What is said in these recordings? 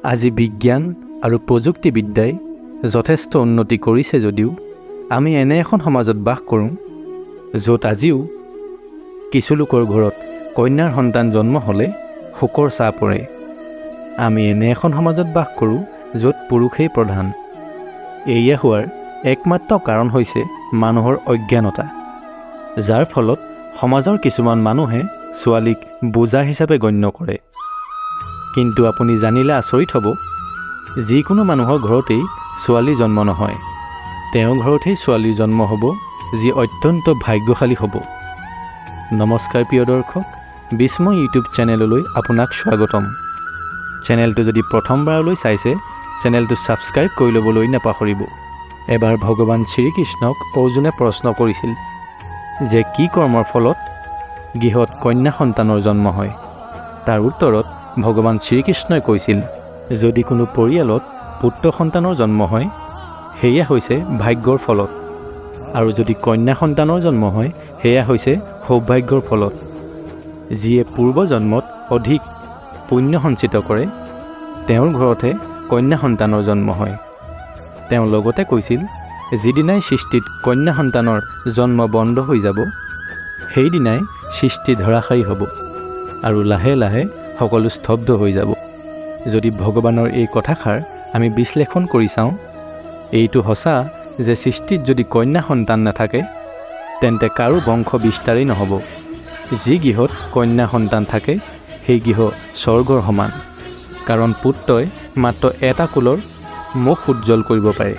আজি বিজ্ঞান আৰু প্ৰযুক্তিবিদ্যাই যথেষ্ট উন্নতি কৰিছে যদিও আমি এনে এখন সমাজত বাস কৰোঁ, য'ত আজিও কিছু লোকৰ ঘৰত কন্যাৰ সন্তান জন্ম হ'লে শোকৰ ছাঁ পৰে। আমি এনে এখন সমাজত বাস কৰোঁ, য'ত পুৰুষেই প্ৰধান। এয়া হোৱাৰ একমাত্ৰ কাৰণ হৈছে মানুহৰ অজ্ঞানতা, যাৰ ফলত সমাজৰ কিছুমান মানুহে ছোৱালীক বোজা হিচাপে গণ্য কৰে। কিন্তু আপুনি জানিলে আচৰিত হ'ব, যিকোনো মানুহৰ ঘৰতেই ছোৱালী জন্ম নহয়। তেওঁৰ ঘৰতহে ছোৱালীৰ জন্ম হ'ব যি অত্যন্ত ভাগ্যশালী হ'ব। নমস্কাৰ প্ৰিয় দৰ্শক, বিস্ময় ইউটিউব চেনেললৈ আপোনাক স্বাগতম। চেনেলটো যদি প্ৰথমবাৰলৈ চাইছে, চেনেলটো ছাবস্ক্ৰাইব কৰি ল'বলৈ নাপাহৰিব। এবাৰ ভগৱান শ্ৰীকৃষ্ণক অৰ্জুনে প্ৰশ্ন কৰিছিল যে কি কৰ্মৰ ফলত গৃহত কন্যা সন্তানৰ জন্ম হয়। তাৰ উত্তৰত ভগৱান শ্ৰীকৃষ্ণই কৈছিল, যদি কোনো পৰিয়ালত পুত্ৰ সন্তানৰ জন্ম হয়, সেয়া হৈছে ভাগ্যৰ ফলত আৰু যদি কন্যা সন্তানৰ জন্ম হয়, সেয়া হৈছে সৌভাগ্যৰ ফলত। যিয়ে পূৰ্বজন্মত অধিক পুণ্য সঞ্চিত কৰে, তেওঁৰ ঘৰতহে কন্যা সন্তানৰ জন্ম হয়। তেওঁ লগতে কৈছিল, যিদিনাই সৃষ্টিত কন্যা সন্তানৰ জন্ম বন্ধ হৈ যাব, সেইদিনাই সৃষ্টি ধৰাশায়ী হ'ব আৰু লাহে লাহে সকলো স্তব্ধ হৈ যাব। যদি ভগৱানৰ এই কথাষাৰ আমি বিশ্লেষণ কৰি চাওঁ, এইটো সঁচা যে সৃষ্টিত যদি কন্যা সন্তান নাথাকে, তেন্তে কাৰো বংশ বিস্তাৰেই নহ'ব। যি গৃহত কন্যা সন্তান থাকে, সেই গৃহ স্বৰ্গৰ সমান। কাৰণ পুত্ৰই মাত্ৰ এটা কুলৰ মুখ উজ্জ্বল কৰিব পাৰে।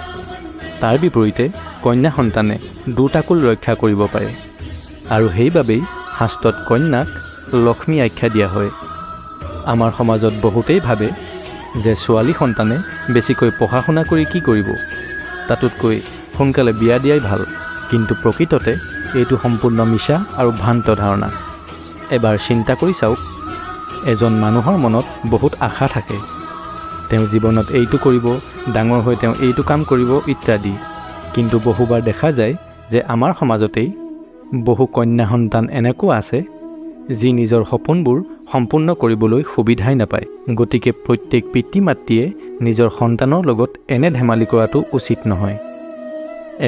তাৰ বিপৰীতে কন্যা সন্তানে দুটা কুল ৰক্ষা কৰিব পাৰে আৰু সেইবাবেই শাস্ত্ৰত কন্যাক লক্ষ্মী আখ্যা দিয়া হয়। আমাৰ সমাজত বহুতেই ভাবে যে ছোৱালী সন্তানে বেছিকৈ পঢ়া শুনা কৰি কি কৰিব, তাতোতকৈ সোনকালে বিয়া দিয়াই ভাল। কিন্তু প্ৰকৃততে এইটো সম্পূৰ্ণ মিছা আৰু ভ্ৰান্ত ধাৰণা। এবাৰ চিন্তা কৰি চাওক, এজন মানুহৰ মনত বহুত আশা থাকে। তেওঁ জীৱনত এইটো কৰিব, ডাঙৰ হৈ তেওঁ এইটো কাম কৰিব ইত্যাদি। কিন্তু বহুবাৰ দেখা যায় যে আমাৰ সমাজতেই বহু কন্যা সন্তান এনেকুৱা আছে, যি নিজৰ সপোনবোৰ সম্পূৰ্ণ কৰিবলৈ সুবিধাই নাপায়। গতিকে প্ৰত্যেক পিতৃ মাতৃয়ে নিজৰ সন্তানৰ লগত এনে ধেমালি কৰাটো উচিত নহয়।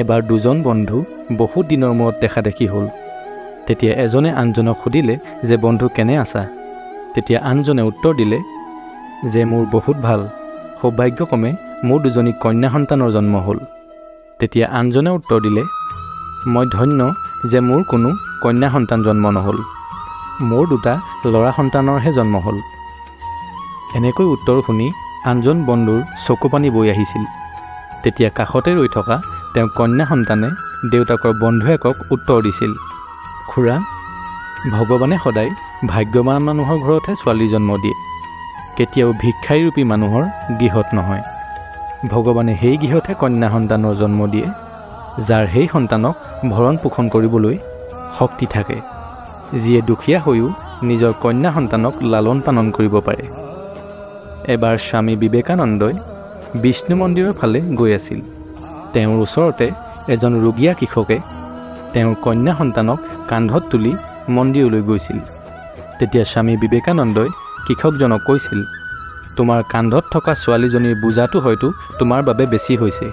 এবাৰ দুজন বন্ধু বহুত দিনৰ মূৰত দেখা দেখি হ'ল। তেতিয়া এজনে আনজনক সুধিলে যে বন্ধু, কেনে আছা? তেতিয়া আনজনে উত্তৰ দিলে যে মোৰ বহুত ভাল, সৌভাগ্যক্ৰমে মোৰ দুজনী কন্যা সন্তানৰ জন্ম হ'ল। তেতিয়া আনজনে উত্তৰ দিলে, মই ধন্য যে মোৰ কোনো কন্যা সন্তান জন্ম নহ'ল, মোৰ দুটা ল'ৰা সন্তানৰহে জন্ম হ'ল। এনেকৈ উত্তৰ শুনি আনজন বন্ধুৰ চকুপানী বৈ আহিছিল। তেতিয়া কাষতে ৰৈ থকা তেওঁৰ কন্যা সন্তানে দেউতাকৰ বন্ধুৱেকক উত্তৰ দিছিল, খুৰা, ভগৱানে সদায় ভাগ্যৱান মানুহৰ ঘৰতহে ছোৱালীৰ জন্ম দিয়ে, কেতিয়াও ভিক্ষাৰীৰূপী মানুহৰ গৃহত নহয়। ভগৱানে সেই গৃহতহে কন্যা সন্তানৰ জন্ম দিয়ে, যাৰ সেই সন্তানক ভৰণ পোষণ কৰিবলৈ শক্তি থাকে, যিয়ে দুখীয়া হৈও নিজৰ কন্যা সন্তানক লালন পালন কৰিব পাৰে। এবাৰ স্বামী বিবেকানন্দই বিষ্ণু মন্দিৰৰ ফালে গৈ আছিল। তেওঁৰ ওচৰতে এজন ৰুগীয়া কৃষকে তেওঁৰ কন্যা সন্তানক কান্ধত তুলি মন্দিৰলৈ গৈছিল। তেতিয়া স্বামী বিবেকানন্দই কৃষকজনক কৈছিল, তোমাৰ কান্ধত থকা ছোৱালীজনীৰ বোজাটো হয়তো তোমাৰ বাবে বেছি হৈছে।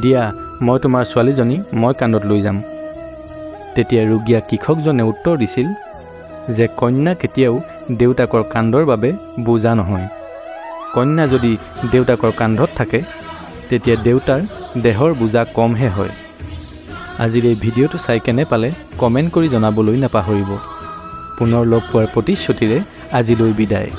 দিয়া, মই তোমাৰ ছোৱালীজনী মই কান্ধত লৈ যাম। তেতিয়া ৰুগীয়া কৃষকজনে উত্তৰ দিছিল যে কন্যা কেতিয়াও দেউতাকৰ কান্ধৰ বাবে বোজা নহয়। কন্যা যদি দেউতাকৰ কান্ধত থাকে, তেতিয়া দেউতাৰ দেহৰ বোজা কমহে হয়। আজিৰ এই ভিডিঅ'টো চাই কেনে পালে, কমেণ্ট কৰি জনাবলৈ নাপাহৰিব। পুনৰ লগ পোৱাৰ প্ৰতিশ্ৰুতিৰে আজিলৈ বিদায়।